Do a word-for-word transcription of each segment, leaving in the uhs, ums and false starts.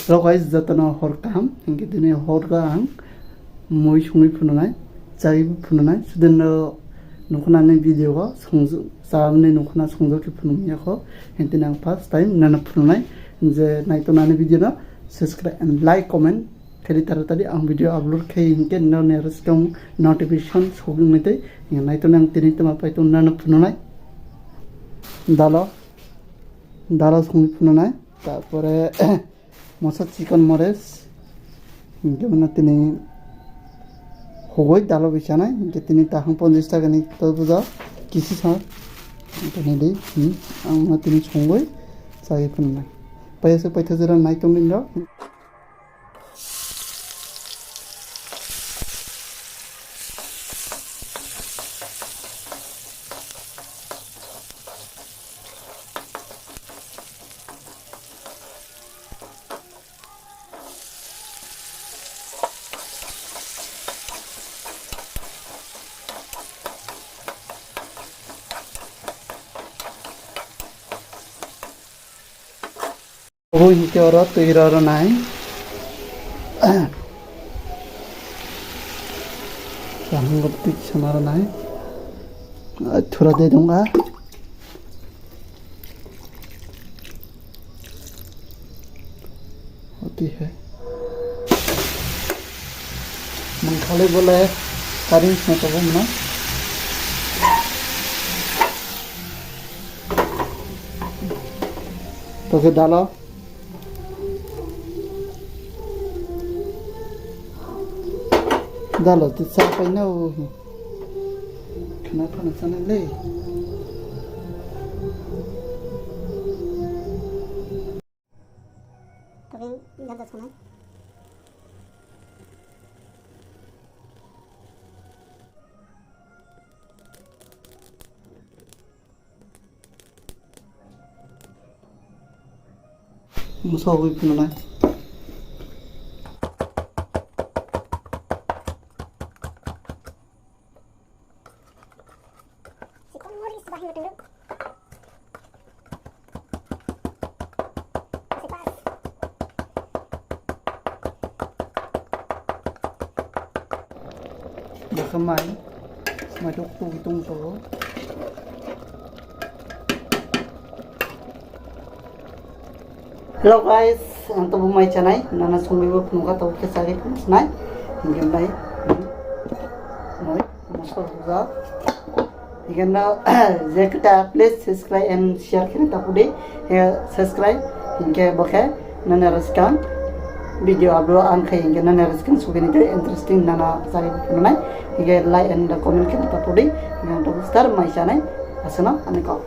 Hello guys, jotono hor kaham. Hinkhe tini hor kaham mui songwi phununai, chaiwi phununai. Sudin no nukhunani video o songju-, chamani nukhuna songju khe phunung yakho. Hinkhe tini ang first time nana phununai. Je naitonani video no subscribe and like, comment khe di taratari ang video upload khe hinkhe no nero sikang notification sogwng nai tei. Hinkhe naitoni ang tini tama paito nana phununai. Dalo, dalo songwi phununai. Tarpore mosa chicken mores. Hinkhe bono tini hogoi dalo bai chanai. Hinkhe tini tahang ponchash taka ni to bujo kisi sa. Hinkhe nai di, hmm, ang no tini songoi chai phunai. Paisa paitha jora nai tong ni rok. Obo hinkhe oro twi rw rwnai. Kaham twi sana rwnai. Thura de dong a. Oti hai. Mangkhali bole karing sna tabuk mano. Toke dalo. Dalo, ti sa pai na o. Khna khna sana le. Toke dal das khna. Mosok wi phununai. Bwkha mai, mai tok tok tong tongo. Hello guys, ang tabuk mai chanai, nana songwi bo phunukha tabuk khe chagwi phunuknai. Hinkhe bai, moi, moso rwjak. Hinkhe no, je kita please subscribe and share khe tapudi. He subscribe, hinkhe bokhe nana rwskang video upload ang khai hinkhe nana rwskang sugini tei interesting nana chagwi phunuknai. Hinkhe like and comment khe tapudi. Hinkhe tabuk star mai chanai, aswkno ani kok.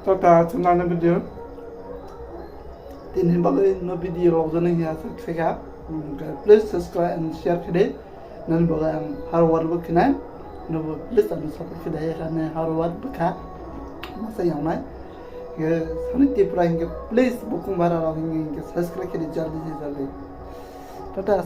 Tata channel ni video. Tini bagwi no video rok jani hiya sa khaika. Please subscribe and share khede. Nani bagwi ang hard work bo khinai. Nobo please ang support khede ya kane hard work bwkha. Masa yangnai. Ye sani tipra hinge please bukung bara rok hinge subscribe khede jaldi jaldi. Tata